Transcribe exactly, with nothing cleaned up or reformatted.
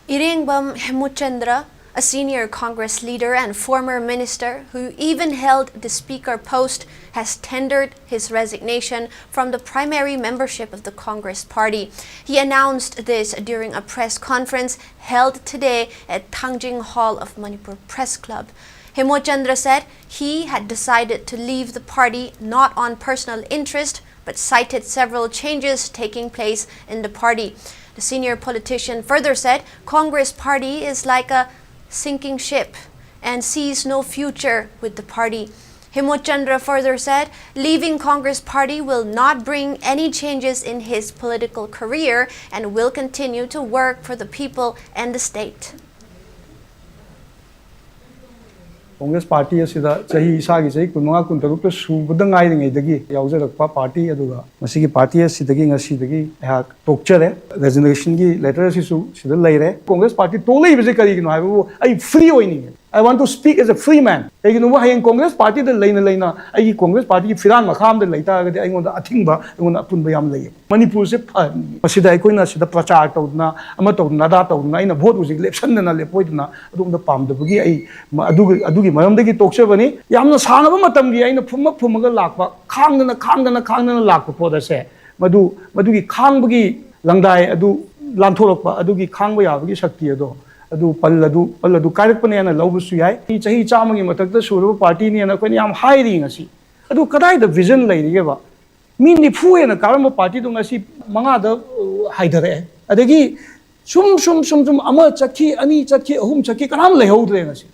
Irengbam Hemochandra, a senior Congress leader and former minister who even held the speaker post, has tendered his resignation from the primary membership of the Congress party. He announced this during a press conference held today at Thangjing Hall of Manipur Press Club. Hemochandra said he had decided to leave the party not on personal interest, but cited several changes taking place in the party. The senior politician further said Congress party is like a sinking ship and sees no future with the party. Hemochandra further said leaving Congress party will not bring any changes in his political career and will continue to work for the people and the state. Congress party ꯑꯁꯤꯗ ꯆꯍꯤ, ꯏꯁꯥꯒꯤ ꯆꯍꯤ ꯀꯨꯟꯃꯉꯥ, ꯀꯨꯟꯇꯔꯨꯛꯇ ꯁꯨꯕꯗ ꯉꯥꯏꯔꯤꯉꯩꯗꯒꯤ ꯌꯥꯎꯖꯔꯛꯄ party ꯑꯗꯨꯒ ꯃꯁꯤꯒꯤ party ꯑꯁꯤꯗꯒꯤ ꯉꯁꯤꯗꯒꯤ ꯑꯩꯍꯥꯛ ꯇꯣꯛꯆꯔꯦ꯫ ꯔꯦꯖꯤꯒꯅꯦꯁꯟꯒꯤ ꯂꯦꯇꯔ ꯑꯁꯤꯁꯨ ꯁꯤꯗ ꯂꯩꯔꯦ꯫ ꯀꯣꯡꯒ꯭ꯔꯦꯁ ꯄꯥꯔꯇꯤ ꯇꯣꯛꯂꯛꯏꯕꯁꯦ ꯀꯔꯤꯒꯤꯅꯣ ꯍꯥꯏꯕꯕꯨ ꯑꯩ free ꯑꯣꯏꯅꯤꯡꯉꯦ꯫ I want to speak as a free man. ꯀꯩꯒꯤꯅꯣꯕ ꯍꯌꯦꯡ ꯀꯣꯡꯒ꯭ꯔꯦꯁ ꯄꯥꯔꯇꯤꯗ ꯂꯩꯅ ꯂꯩꯅ ꯑꯩꯒꯤ ꯀꯣꯡꯒ꯭ꯔꯦꯁ ꯄꯥꯔꯇꯤꯒꯤ ꯐꯤꯔꯥꯟ ꯃꯈꯥ ꯑꯃꯗ ꯂꯩ ꯇꯥꯔꯒꯗꯤ ꯑꯩꯉꯣꯟꯗ ꯑꯊꯤꯡꯕ, ꯑꯩꯉꯣꯟꯗ ꯑꯄꯨꯟꯕ ꯌꯥꯝ ꯂꯩꯌꯦ꯫ ꯃꯅꯤꯄꯨꯔꯁꯦ ꯐꯍꯟꯅꯤꯡꯉꯤ꯫ ꯃꯁꯤꯗ ꯑꯩꯈꯣꯏꯅ ꯁꯤꯗ ꯄ꯭ꯔꯆꯥꯔ ꯇꯧꯗꯅ, ꯑꯃ ꯇꯧꯗꯅ, ꯑꯗꯥ ꯇꯧꯗꯅ, ꯑꯩꯅ ꯚꯣꯠ ꯍꯧꯖꯤꯛ ꯂꯦꯞꯁꯟꯗꯅ ꯂꯦꯞꯄꯣꯏꯗꯅ ꯑꯗꯣꯝꯗ ꯄꯥꯝꯗꯕꯒꯤ ꯑꯩ ꯃ-, ꯑꯗꯨꯒꯤ, ꯑꯗꯨꯒꯤ ꯃꯔꯝꯗꯒꯤ ꯇꯣꯛꯆꯕꯅꯤ꯫ ꯌꯥꯝꯅ ꯁꯥꯡꯉꯕ ꯃꯇꯝꯒꯤ ꯑꯩꯅ ꯐꯨꯝꯃ ꯐꯨꯝꯃꯒ ꯂꯥꯛꯄ, ꯈꯥꯡꯗꯅ ꯈꯥꯡꯗꯅ ꯈꯥꯡꯗꯅ ꯂꯥꯛꯄ ꯄꯣꯠ ꯑꯁꯦ, ꯃꯗꯨ, ꯃꯗꯨꯒꯤ ꯈꯥꯡꯕꯒꯤ ꯂꯪꯗꯥꯏ ꯑꯗꯨ ꯂꯥꯟꯊꯣꯔꯛꯄ, ꯑꯗꯨꯒꯤ ꯈꯥꯡꯕ ꯌꯥꯕꯒꯤ ꯁꯛꯇꯤ ꯑꯗꯣ, ꯑꯗꯨ ꯄꯜ ꯑꯗꯨ, ꯄꯜ ꯑꯗꯨ ꯀꯥꯏꯔꯛꯄꯅꯦꯅ ꯂꯧꯕꯁꯨ ꯌꯥꯏ꯫ ꯃꯤ ꯆꯍꯤ ꯆꯥꯝꯃꯒꯤ ꯃꯊꯛꯇ ꯁꯨꯔꯕ ꯄꯥꯔꯇꯤꯅꯦꯅ ꯑꯩꯈꯣꯏꯅ ꯌꯥꯝ ꯍꯥꯏꯔꯤ ꯉꯁꯤ꯫ ꯑꯗꯨ ꯀꯗꯥꯏꯗ ꯚꯤꯖꯟ ꯂꯩꯔꯤꯒꯦꯕ? ꯃꯤ ꯅꯤꯐꯨ ꯍꯦꯟꯅ ꯀꯥꯔꯝꯕ ꯄꯥꯔꯇꯤꯗꯣ ꯉꯁꯤ ꯃꯉꯥꯗ, ꯑ, ꯍꯥꯏꯊꯔꯛꯑꯦ꯫ ꯑꯗꯒꯤ ꯁꯨꯝ, ꯁꯨꯝ, ꯁꯨꯝ, ꯁꯨꯝ ꯑꯃ ꯆꯠꯈꯤ, ꯑꯅꯤ ꯆꯠꯈꯤ, ꯑꯍꯨꯝ ꯆꯠꯈꯤ, ꯀꯅꯥꯝ ꯂꯩꯍꯧꯗ꯭ꯔꯦ ꯉꯁꯤ꯫